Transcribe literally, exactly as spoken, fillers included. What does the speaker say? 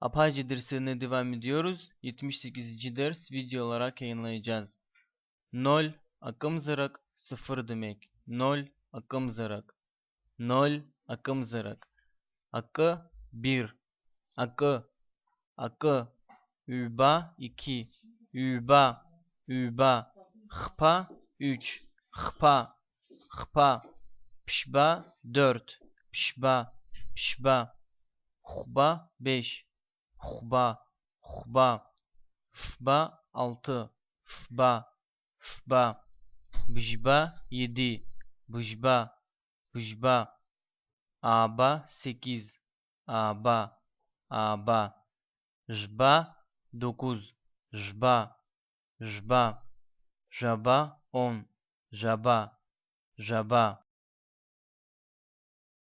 Апажьи дырсыны дывамидиорус, етмишсикизиджи дерс видеоларак яйнлайджаз. Ноль акымзарак, сыфыр дымек. Ноль акымзарак. Ноль акымзарак. Акы бир. Акы. Акы. Ҩба, иқьи. Ҩба. Ҩба. Хԥа, ҩч. Хԥа. Хԥа. Ԥшьба, дөрт. Ԥшьба. Ԥшьба. Хәба, беш. Хәба. Хәба. Фба, алты. Фба. Фба. Бжьба, иеди. Бжьба. Бжьба. Ааба, секиз. Ааба. Ааба. Жәба, докуз. Жәба. Жәба. Жәаба, он. Жәаба. Жәаба.